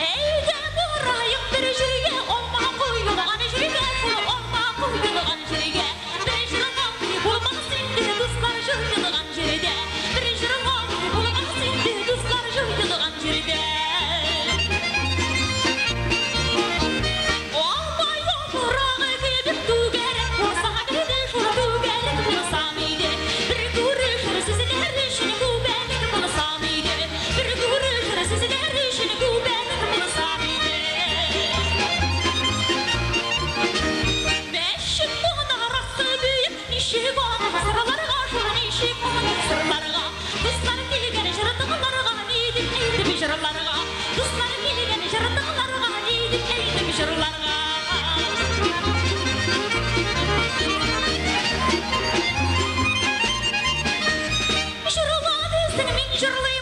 Әйдә бараек бер җиргә, алма коелган җиргә, шул алма коелган җиргә. Бер җырламый булмас инде, дуслар җыелган җирдә. Бер җырламый булмас инде, дуслар җыелган җирдә. Алма яфрагы кебек түгәрәк булсам иде, шул түгәрәк булсам иде. Бер күрешер сезләр өчен күбәләк булсам иде. Бер күрешер сезләр өчен күбәләк булсам иде. Мәчет манарасы бөек, ничек аны сырларга, шул ничек аны сырларга. Дуслар килгән җыр тыңларга, ни дип әйтеп җырларга. Дуслар килгән җыр тыңларга, ни дип әйтеп җырларга. Җырла дисең, мин җырлыйм.